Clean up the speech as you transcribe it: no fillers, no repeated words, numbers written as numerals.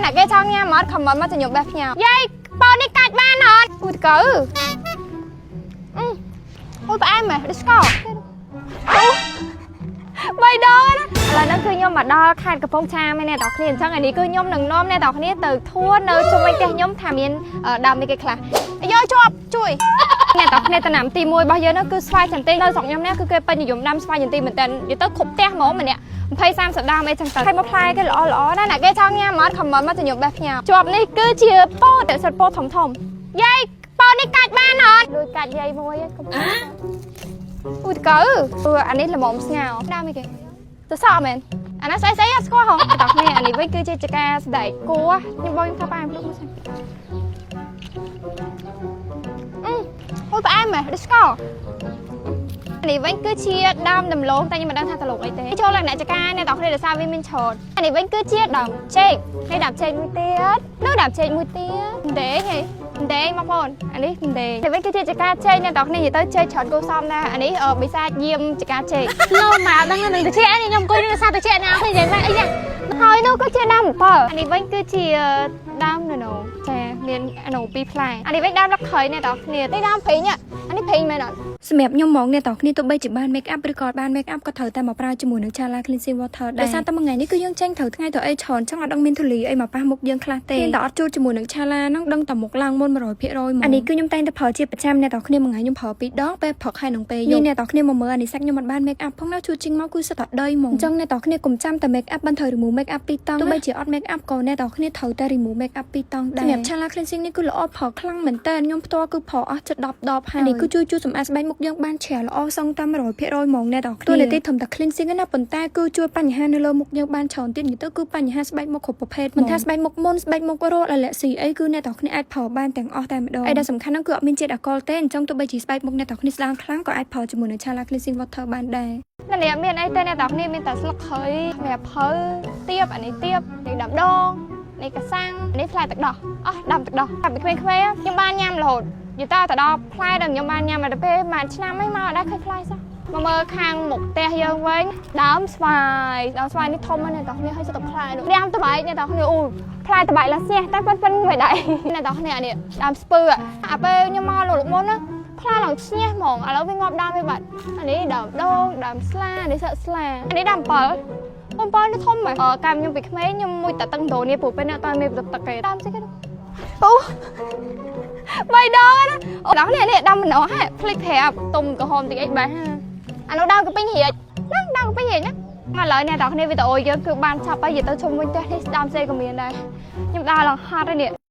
អ្នកគេចង់ញ៉ាំអត់ comment មកចញប់បេះផ្ញើយាយប៉ោនេះកាច់បានអត់អូតកើអឺអូផ្អែមហ៎ដូចស្ករអូបីដងណាឥឡូវហ្នឹងគឺខ្ញុំមកដល់ខេត្តកំពង់ចាមឯអ្នកទាំងគ្នាអញ្ចឹងឯនេះគឺខ្ញុំនឹងនាំអ្នកទាំងគ្នាទៅធួរនៅជុំវិញផ្ទះខ្ញុំថាមានដើមអីគេខ្លះយកជាប់ជួយអ្នកទាំងគ្នាតំណាំទី1របស់យើងនោះគឺស្វាយចន្ទីនៅស្រុកខ្ញុំនេះគឺគេពេញនិយមដាំស្វាយចន្ទីមែនតើនិយាយទៅគ្រប់ផ្ទះហ្មងម្នាក់20 30ដើមអីចឹងទៅហើយមកផ្លែគេល្អល្អណាស់អ្នកគេចង់ញ៉ាំអត់ comment មកចញប់បេះផ្ញើជាប់នេះគឺជាពោតតែសិតពោតធំធំយាយពោតនេះកាច់បានអត់ដូចកាច់យាយមួយកុំអូតកើអានេះល្មមស្ងោដើមអីគេទៅសក់មែនអាណាស្អីស្អីអត់ស្គាល់ហ៎តោះគ្នាអានេះវិញគឺជាចកាស្ដែកគួរខ្ញុំបងខ្ញុំថាផ្អែមលុកមកសិនអឺអូផ្អែមហ៎ដូចស្ករនេះវិញគឺជាដើមដំឡូងតែខ្ញុំមិនដឹងថាដំឡូងអីទេចូលលក្ខណៈចកាអ្នកទាំងគ្នាដោយសារវាមានច្រើនអានេះវិញគឺជាដើមចេកនេះដើមចេកមួយទៀតនោះដើមចេកមួយទៀតដេកហីដេកបងប្អូនអានេះដេកនេះវិញគឺជាចកាចេកអ្នកទាំងគ្នានិយាយទៅចេកច្រើនគួរសមណាស់អានេះបិសាចយាមចកាចេក លោកមកដឹងនឹងតិចនេះខ្ញុំអង្គុយនឹងសាតិចណាឃើញនិយាយមកអីយ៉ា ហើយនោះគឺជាដើមអំពិលអានេះវិញគឺជាដើមណណូចាមានអាណូពីរផ្លែអានេះវិញដើមលឹកគ្រៃអ្នកទាំងគ្នានេះដើមព្រីងអានេះព្រីងមែនអត់ សម្រាប់ខ្ញុំហ្មងអ្នកទាំងគ្នាទោះបីជាបាន make up ឬក៏អត់បាន make up ក៏ត្រូវតែមកប្រើជាមួយនឹង Chala Cleansing Water ដែរដោយសារតែមួយថ្ងៃនេះគឺយើងចេញត្រូវថ្ងៃទៅអីច្រើនចឹងអត់ដឹងមានធូលីអីមកប៉ះមុខយើងខ្លះទេតែអត់ជួលជាមួយនឹង Chala ហ្នឹងដឹងតែមុខឡើងមុន100%ហ្មងអានេះគឺខ្ញុំតែងតែប្រើជាប្រចាំអ្នកទាំងគ្នាមួយថ្ងៃខ្ញុំប្រើពីរដងពេលព្រឹកហើយនិងពេលយប់នេះអ្នកទាំងគ្នាមកមើលអានេះសាច់ខ្ញុំអត់បាន make up ផងណាជួជីងមកគឺសិតតែដីហ្មងអញ្ចឹងអ្នកទាំងគ្នាកុំចាំតែ make up បានត្រូវ remove make up ពីរតង់ទោះបីជាអត់ make up ក៏អ្នកទាំងគ្នាត្រូវតែ remove make up ពីរតង់ដែរសម្រាប់ Chala Cleansing នេះគឺល្អប្រើខ្លាំងមែនតើខ្ញុំផ្ទាល់គឺប្រើអស់ចិត្ត10ដបហើយនេះគឺជួយជួយសម្អាតស្បែកមុខយើងបានច្រើនល្អសឹងតែ100%ហ្មងអ្នកទាំងគ្នាតួនាទីធំតែ cleansing ណាប៉ុន្តែគឺជួយបញ្ហានៅលើមុខយើងបានច្រើនទៀតនិយាយទៅគឺបញ្ហាស្បែកមុខគ្រប់ប្រភេទមិនថាស្បែកមុខមុនស្បែកមុខរត់អាឡែស៊ីអីគឺអ្នកទាំងគ្នាអាចប្រើបានទាំងអស់តែម្ដងអីដែលសំខាន់ហ្នឹងគឺអត់មានជាតិអាល់កុលទេអញ្ចឹងទោះបីជាស្បែកមុខអ្នកទាំងគ្នាស្ដើងខ្លាំងក៏អាចប្រើជាមួយនឹង Chala Cleansing Water បានដែរ នៅនេះអត់មានអីទេអ្នកទាំងគ្នាមានតែស្លឹកគ្រៃសម្រាប់ភៅទៀបអានេះទៀបនេះដើមដងនេះកសាំងនេះផ្លែទឹកដោះអស់ដើមទឹកដោះតែពីក្មេងៗខ្ញុំបានញ៉ាំរហូតនិយាយទៅទៅដល់ផ្លែដែលខ្ញុំបានញ៉ាំមកដល់ពេលមួយឆ្នាំអីមកអត់ដែរឃើញផ្លែសោះមកមើលខាងមុខផ្ទះយើងវិញដើមស្វាយដើមស្វាយនេះធំណាស់អ្នកទាំងគ្នាហើយសិតតែផ្លែនោះដើមតបែកអ្នកទាំងគ្នាអូផ្លែតបែកឡាស្ញះតែប៉ិនប៉ិនមិនដែរអ្នកទាំងគ្នាអានេះដើមស្ពឺអាពេលខ្ញុំមកលោកលោកមុនណាផ្លែឡើងស្ញះហ្មងឥឡូវវាងាប់ដើមវាបាត់អានេះដើមដូងដើមស្លានេះសឹកស្លាអានេះដើមអំពិលអំពិលនេះធំហ៎កាមខ្ញុំពីក្មេងខ្ញុំមួយតែតឹងដូនេះព្រោះពេលនេះអត់មានទឹកទឹកទេដើមស្អីគេអូបីដងណាអូដល់នេះនេះដើមម្នាស់ហ่ะភ្លេចប្រាប់ទុំក្រហមតិចអីបេះអានោះដើមកពីងរាជហ្នឹងដើមកពីងរាជណាឥឡូវអ្នកទាំងគ្នាវីដេអូយើងគឺបានឆាប់ហើយនិយាយទៅជុំវិញផ្ទះនេះដើមស្អីក៏មានដែរខ្ញុំដើរឡើងហត់ហើយនេះ